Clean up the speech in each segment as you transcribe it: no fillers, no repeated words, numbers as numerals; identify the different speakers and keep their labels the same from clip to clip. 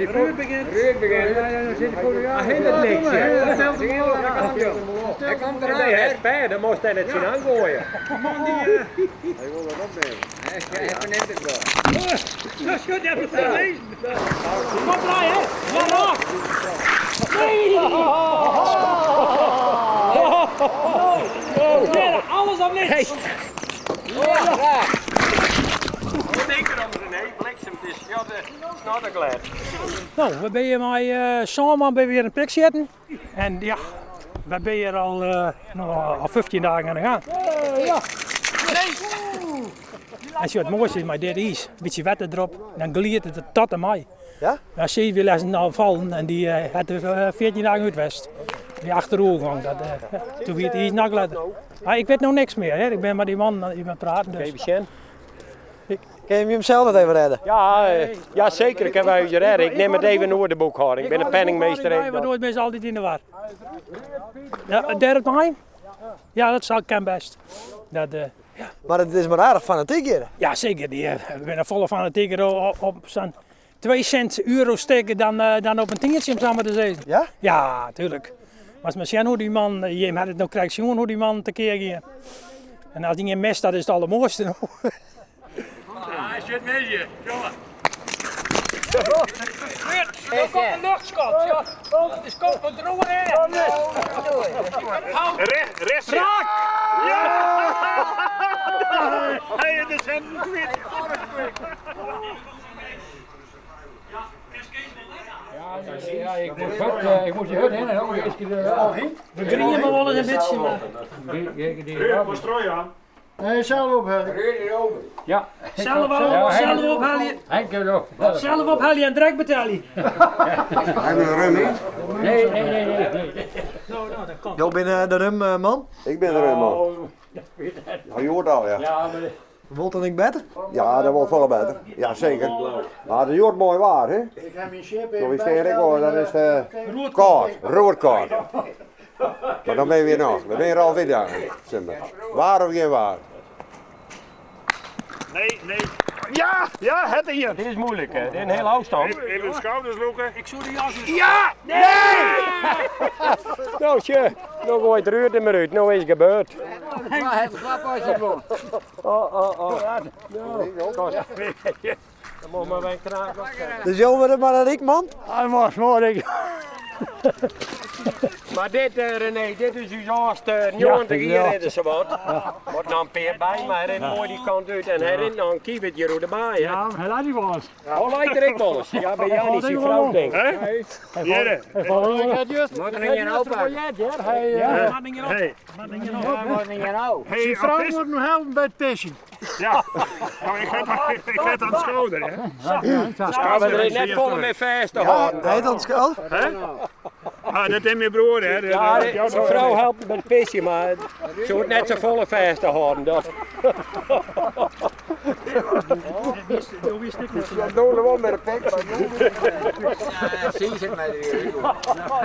Speaker 1: Ruud begint.
Speaker 2: Ruud begint.
Speaker 3: Hij hindert niks.
Speaker 2: Hij komt
Speaker 3: En
Speaker 2: eraan,
Speaker 3: bij
Speaker 2: hè?
Speaker 3: het pijn, dan moest hij het zien aangooien.
Speaker 1: Man die...
Speaker 2: Hij wil dat opnemen. Hij verneemt het wel.
Speaker 1: Zo schud je het lezen. Kom draai, hè. Ja, raak. Nee! Nee, alles of niets.
Speaker 2: Ja, raak.
Speaker 3: Denk erom René, bliksem, het is snotterglad.
Speaker 1: Nou, we zijn hier met samen bij weer een pik zitten. En ja, we zijn hier al, nou, al 15 dagen aan de gang. Ja. Als je het mooiste is met dit ijs, een beetje water erop, dan gliert het tot en mij.
Speaker 4: Ja?
Speaker 1: Dan zie je weer nou vallen en die had er 14 dagen uit west. Die achterovergang, dat, ja, toen werd het ijs nog gladder. Maar ik weet nog niks meer, hè. Ik ben met die man aan het praten. Dus.
Speaker 3: Even Sjen.
Speaker 4: Kun je hem zelf nog even redden?
Speaker 3: Ja, ja, zeker, ik heb uit je redden. Ik neem het even door de boekhouding. Ik ben de penningmeester.
Speaker 1: Ik waardoor het mensen altijd in de war. Ja, derde mij? Ja, dat zal ik best. Dat,
Speaker 4: Maar het is maar aardig fanatiek hier.
Speaker 1: ja, zeker. Die, we zijn volle fanatieker op zo'n 2 cent euro steken dan op een tientje om samen te zeggen.
Speaker 4: Ja?
Speaker 1: Ja, tuurlijk. Maar als maar zien hoe die man, je had het nog krijgt zien hoe die man tekeer ging. En als die niet mest, dat is het allermooiste.
Speaker 5: Hij zit met je, jongen.
Speaker 1: Er komt een luchtschot. Ja. Het is kop van droog.
Speaker 5: Rechts.
Speaker 1: Raak!
Speaker 5: Ja! Hij is de centen kwijt.
Speaker 2: Ja, ik moet die hut heen en ook eens keer.
Speaker 1: We grienen maar wel eens een beetje. Maar...
Speaker 5: Ruud, wat strooi aan?
Speaker 6: Nee, zelf ophalen.
Speaker 2: Ja.
Speaker 1: Zelf ophalen.
Speaker 2: Henk ook.
Speaker 1: Zelf ophalen en direct betalen.
Speaker 7: Hij wil rum niet?
Speaker 2: Nee, nee, nee, nee. nee.
Speaker 1: Nou, nou, dat kan.
Speaker 4: Jo, ben de rumman.
Speaker 7: Ik ben de rumman. Ja, je hoort al, ja.
Speaker 2: Ja, maar
Speaker 4: Wordt dan ik beter?
Speaker 7: Ja, dat wordt veel beter. Ja, zeker. Maar het wordt mooi waar, hè?
Speaker 6: Ik heb mijn chip
Speaker 7: Zo is het hoor, dat is de kaart, roodkaart. Maar dan ben je weer nog, dan ben je er al weer aan. Zeg maar. Waar of geen waar?
Speaker 5: Nee, nee. Ja, ja, het hier.
Speaker 3: Dit is moeilijk, hè? Dit is een hele afstand.
Speaker 5: Even de schouders loeken.
Speaker 1: Ik zoek de jas eens.
Speaker 5: Ja! Nee!
Speaker 3: Nou, tje, nou gooit Ruud er maar uit. Nou is het gebeurd.
Speaker 2: Maar het slap als je wil.
Speaker 3: Oh, oh, oh. Nou, kost. Dan moet maar weer kraken.
Speaker 4: Dus Jo wordt maar een rijk man?
Speaker 2: Hij was mooi.
Speaker 3: Maar dit, René, dit is uw laatste 90 jaar is zo wat. Wordt nou een peer bij, maar hij rent mooi die kant uit en hij rent nou een kiewit hier door de baai. hè.
Speaker 2: Ja, hij laat die wel eens.
Speaker 3: Oh, lijkt er ik wel eens. Ja, bij Jan is zijn vrouw, denk ik.
Speaker 5: Hè? Jere.
Speaker 2: Moet er niet een oppakken. Hij,
Speaker 1: Ja, maak niet op.
Speaker 5: Hey.
Speaker 1: Maak niet op.
Speaker 2: moet niet een op.
Speaker 5: Hey,
Speaker 6: Vrouw
Speaker 5: op is-
Speaker 6: moet nog helpen bij het pissen.
Speaker 5: Ja. Nou, ik heb aan het schouder, hè?
Speaker 3: Ja, maar er is net vol met vast te houden.
Speaker 4: Hij dan schuld?
Speaker 5: Hè? Ah, dat is mijn broer, hè?
Speaker 3: Ja, zijn vrouw helpt met het pisje, maar ze wordt net zo volle vast te houden. Dat.
Speaker 1: Doe wist ik niet.
Speaker 7: Dat doen we wel met een pek.
Speaker 2: Ja, zie je het maar weer.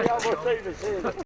Speaker 3: Ja, wordt even zin.